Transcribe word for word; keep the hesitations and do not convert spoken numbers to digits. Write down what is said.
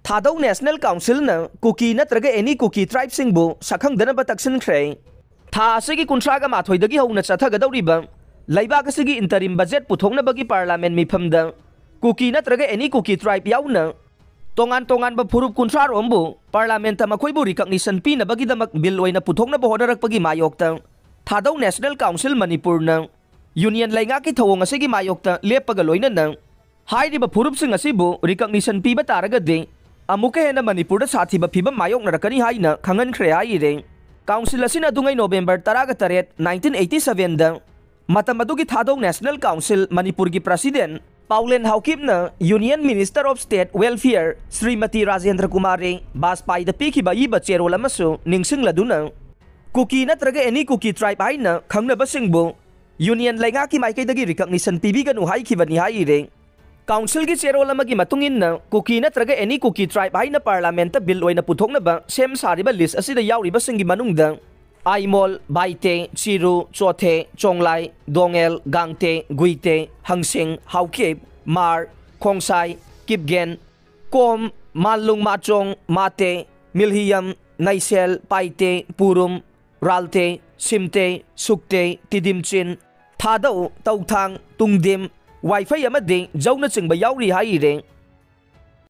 ꯊꯥꯗꯧ National Councilꯅ ꯀꯨꯀꯤ ꯅꯠꯇ꯭ꯔꯒ any ꯀꯨꯀꯤ tribeꯁꯤꯡꯕꯨ ꯁꯛꯈꯪꯗꯅꯕ ꯇꯛꯁꯤꯟꯈ꯭ꯔꯦ꯫ ꯊꯥ ꯑꯁꯤꯒꯤ ꯀꯨꯟꯊ꯭ꯔꯥꯒ ꯃꯥꯊꯣꯏꯗꯒꯤ ꯍꯧꯅ ꯆꯠꯊꯒꯗꯧꯔꯤꯕ ꯂꯩꯕꯥꯛ ꯑꯁꯤꯒꯤ interim budget ꯄꯨꯊꯣꯛꯅꯕꯒꯤ Parliament ꯃꯤꯐꯝꯗ ꯀꯨꯀꯤ ꯅꯠꯇ꯭ꯔꯒ any ꯀꯨꯀꯤ tribe ꯌꯥꯎꯅ ꯇꯣꯉꯥꯟ ꯇꯣꯉꯥꯟꯕ ꯐꯨꯔꯨꯞ ꯀꯨꯟꯊ꯭ꯔꯥ ꯔꯣꯝꯕꯨ Parliamentꯇ ꯃꯈꯣꯏꯕꯨ recognition ꯄꯤꯅꯕꯒꯤꯗꯃꯛ bill ꯑꯣꯏꯅ ꯄꯨꯊꯣꯛꯅꯕ ꯍꯣꯠꯅꯔꯛꯄꯒꯤ ꯃꯥꯌꯣꯛꯇ ꯊꯥꯗꯧ National Council ꯃꯅꯤꯄꯨꯔꯅ Union ꯂꯩꯉꯥꯛꯀꯤ ꯊꯧꯑꯣꯡ ꯑꯁꯤꯒꯤ ꯃꯥꯌꯣꯛꯇ ꯂꯦꯞꯄꯒ ꯂꯣꯏꯅꯅ ꯍꯥꯏꯔꯤꯕ ꯐꯨꯔꯨꯞꯁꯤꯡ ꯑꯁꯤꯕꯨ recognition ꯄꯤꯕ ꯇꯥꯔꯒꯗꯤ ꯑꯃꯨꯛꯀ ꯍꯦꯟꯅ ꯃꯅꯤꯄꯨꯔꯗ ꯁꯥꯊꯤꯕ ꯐꯤꯕꯝ ꯃꯥꯌꯣꯛꯅꯔꯛꯀꯅꯤ ꯍꯥꯏꯅ ꯈꯪꯍꯟꯈ꯭ꯔꯦ ꯍꯥꯏꯔꯤ꯫ Council ꯑꯁꯤꯅ ꯑꯗꯨꯉꯩ November ꯇꯔꯥꯒ ꯇꯔꯦꯠ, nineteen eighty sevenꯗ ꯃꯇꯝ ꯑꯗꯨꯒꯤ ꯊꯥꯗꯧ National Council ꯃꯅꯤꯄꯨꯔꯒꯤ President ꯄꯥꯎꯂꯦꯟ ꯍꯥꯎꯀꯤꯞꯅ Union Minister of State Welfare Shrimati Rajendra Kumari ꯕꯥꯖꯄꯥꯏꯗ ꯄꯤꯈꯤꯕ ꯑꯏꯕ ꯆꯦꯔꯣꯜ ꯑꯃꯁꯨ ꯅꯤꯡꯁꯤꯡꯂꯗꯨꯅ ꯀꯨꯀꯤ ꯅꯠꯇ꯭ꯔꯒ any ꯀꯨꯀꯤ tribe ꯍꯥꯏꯅ ꯈꯪꯅꯕꯁꯤꯡꯕꯨ Union ꯂꯩꯉꯥꯛꯀꯤ ꯃꯥꯏꯀꯩꯗꯒꯤ recognition ꯄꯤꯕꯤꯒꯅꯨ ꯍꯥꯏꯈꯤꯕꯅꯤ ꯍꯥꯏꯔꯤ꯫ Councilꯒꯤ ꯆꯦꯔꯣꯜ ꯑꯃꯒꯤ ꯃꯇꯨꯡ ꯏꯟꯅ ꯀꯨꯀꯤ ꯅꯠꯇ꯭ꯔꯒ any ꯀꯨꯀꯤ tribe ꯍꯥꯏꯅ Parliamentꯇ bill ꯑꯣꯏꯅ ꯄꯨꯊꯣꯛꯅꯕ ꯁꯦꯝ ꯁꯥꯔꯤꯕ list ꯑꯁꯤꯗ ꯌꯥꯎꯔꯤꯕꯁꯤꯡꯒꯤ ꯃꯅꯨꯡꯗ ꯑꯥꯏꯃꯣꯜ, ꯕꯥꯏꯇꯦ, ꯆꯤꯔꯨ, ꯆꯣꯊꯦ, ꯆꯣꯡꯂꯥꯏ, ꯗꯣꯉꯦꯜ, ꯒꯥꯡꯇꯦ, ꯒꯨꯏꯇꯦ, ꯍꯪꯁꯤꯡ, ꯍꯥꯎꯀꯤꯞ, ꯃꯥꯔ, ꯈꯣꯡꯁꯥꯏ, ꯀꯤꯞꯒꯦꯟ, ꯀꯣꯝ, ꯃꯥꯂꯨꯡ, ꯃꯥꯆꯣꯡ, ꯃꯥꯇꯦ, ꯃꯤꯜꯍꯤꯌꯝ, ꯅꯩꯁꯦꯜ, ꯄꯥꯏꯇꯦ, ꯄꯨꯔꯨꯝ, ꯔꯥꯜꯇꯦ, ꯁꯤꯝꯇꯦ, ꯁꯨꯛꯇꯦ, ꯇꯤꯗꯤꯝꯆꯤꯟ, ꯊꯥꯗꯧ, ꯇꯧꯊꯥꯡ, ꯇꯨꯡꯗꯤꯝ, ꯋꯥꯏꯐꯩ ꯑꯃꯗꯤ ꯖꯧꯅꯆꯤꯡꯕ ꯌꯥꯎꯔꯤ ꯍꯥꯏꯔꯤ꯫